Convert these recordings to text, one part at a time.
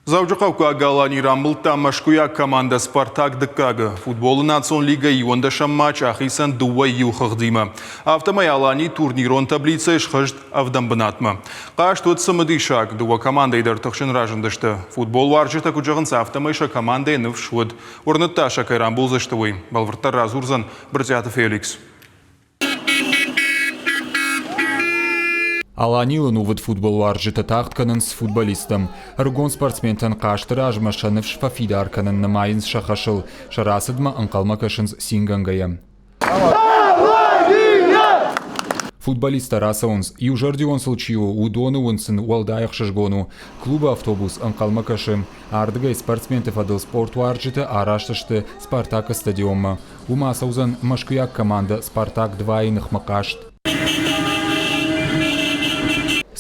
Дзӕуджыхъӕуккаг Алани рамбылдта мӕскуыйаг командӕ «Спартак» дыккагы. Футболы национ лигӕйы иуӕндӕсӕм матч ахицӕн 2-иу хыгъдимӕ. Афтӕмӕй Алани турнирон таблицӕйы схызт ӕвдӕм бынатмӕ. Хъазт уыд цымыдисаг, дыууӕ командӕйы дӕр тыхджын разындысты. Футболуарзджытӕ куыд зӕгъынц, афтӕмӕй сӕ командӕйы ныфс уыд. Уырныдта сӕ кӕй рамбулдзысты, уый. Бӕлвырддӕр радзурдзӕн Брытъиаты Феликс. Аланийыл ӕнувыд футболуарзджытӕ тагъд кӕнынц футболисттӕм. Ӕрыгон спортсментӕн хъазты размӕ сӕ ныфс фӕфидар кӕнын нымайынц сӕ хӕсыл, сӕ рацыдмӕ ӕнхъӕлмӕ кӕсынц цингӕнгӕйӕ. Футболисттӕ рацӕуынц, иузӕрдион сыл чи у, уыдоны уынд сын уӕлдай ӕхсызгон у. Клубы автобус ӕнхъӕлмӕ кӕсы. Ардыгӕй спортсменты фӕдыл спортуарзджытӕ араст сты «Спартак-ы» стадионмӕ. Уым ацӕудзӕн мӕскуыйаг командӕ «Спартак-2-йы» ныхмӕ хъазт.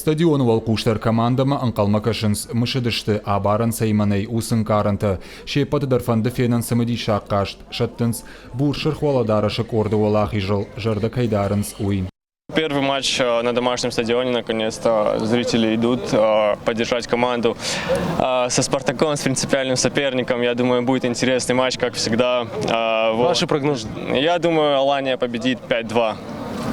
Стадионы уӕлхъус дӕр командӕмӕ ӕнхъӕлмӕ кӕсынц, мысыдысты, абарӕн цӕимӕ нӕй, уыцы ӕнкъарӕнтӕ. Се ппӕты дӕр фӕнды фенын цымыдисаг хъазт, сӕттынц, бур-сырх уӕлӕдарӕсы къорды уӕлахизыл зӕрдӕ кӕй дарынц, уый. Первый матч на домашнем стадионе, наконец-то, зрители идут поддержать команду. Со «Спартаком», с принципиальным соперником, я думаю, будет интересный матч, как всегда. Вот. Ваши прогнозы? Я думаю, Алания победит 5-2.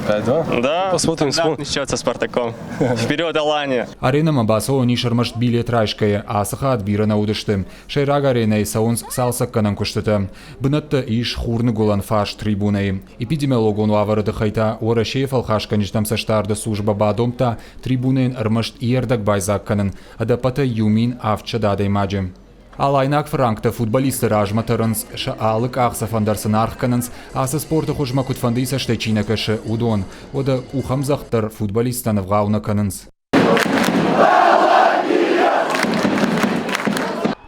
5-2? Да. Посмотрим. Стандартный счет со «Спартаком». Вперед, Алания! Аренӕмӕ бацӕуӕн ис ӕрмӕст билет райсгӕйӕ, ацы хатт бирӕ нӕ уыдысты. Сӕйраг аренӕйы цӕуынц цалцӕггӕнӕн куыстытӕ. Бынӕттӕ ис хурныгуылӕн фарс трибунӕйы. Эпидемиологон уавӕры тыххӕй та Уӕрӕсейы фӕлхасгӕнджытӕм цӕстдарды службӕ бадомдта трибунӕйӕн ӕрмӕст йе рдӕг байдзаг кӕнын, ӕдӕппӕтӕй 1700 адӕймаджы. Алайнаг фыранктӕ футболистты размӕ тӕрынц, сӕ алы къахдзӕфӕн дӕр сын аргъ кӕнынц, ацы спорты хуызмӕ куыдфӕндыйы цӕстӕй чи нӕ кӕсы, уыдон. Уӕдӕ къухӕмдзӕгъд дӕр футболисттӕн ӕвгъау нӕ кӕнынц.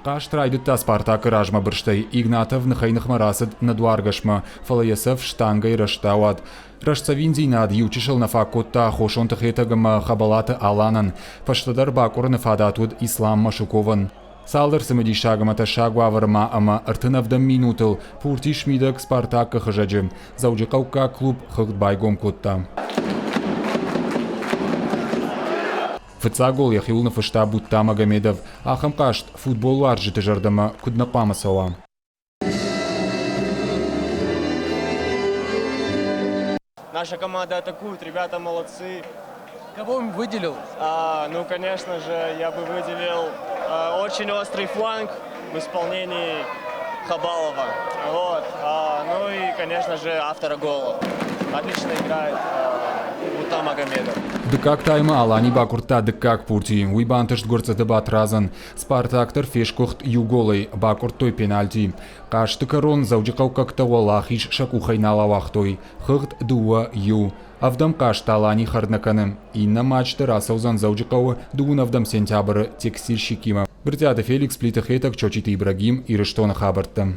Хъазт райдыдта «Спартак-ы» размӕ бырстӕй. Игнатов ныхӕй-ныхмӕ рацыд нӕ дуаргӕсмӕ, фӕлӕ йӕ цӕф штангӕй рӕзт ауад. Рӕстдзӕвиндзинад иу чысыл нӕ фаг кодта Хосонты Хетӕг ӕмӕ Хӕбӕлаты Аланӕн. Фӕстӕдӕр бакъуырыны фадат уыд Ислам Машуковӕн. Цалдӕр цымыдисаг ӕмӕ тӕссаг уавӕры ма ӕмӕ 37 минутыл пурти смидӕг «Спартак-ы» хызӕджы. Дзӕуджыхъӕуккаг клуб хыгъд байгом кодта. Фыццаг гол йӕхиуыл ныффыста Будта Магомедов. Ахӕм хъазт футболуарзджыты зӕрдӕмӕ куыд нӕ хъуамӕ цӕуа? Наша команда атакует, ребята молодцы. Кого выделил? А, ну, конечно же, я бы выделил очень острый фланг в исполнении Хабалова. Вот. А, ну и, конечно же, автора гола. Отлично играет Бута Магомедов. Дыккаг таймы Алани бакуырдта дыккаг пурти. Уый бантыст Гуырцъыты Батрадзӕн. Спартак дӕр фесгуыхт иу голӕй, бакъуырдтой пенальти. Хъазты кӕрон дзӕуджыхъӕуккӕгтӕ уӕлахиз сӕ къухӕй нал ауагътой. Хыгъд 2-иу. Ӕвдӕм хъазт Алани хӕрд нӕ кӕны. Иннӕ матч дӕр ацӕудзӕн Дзӕуджыхъӕуы дыууын ӕвдӕм сентябры текстильщикимӕ. Брытъиаты Феликс, Плиты Хетӕг, Чочиты Ибрагим, Ирыстоны хабӕрттӕ.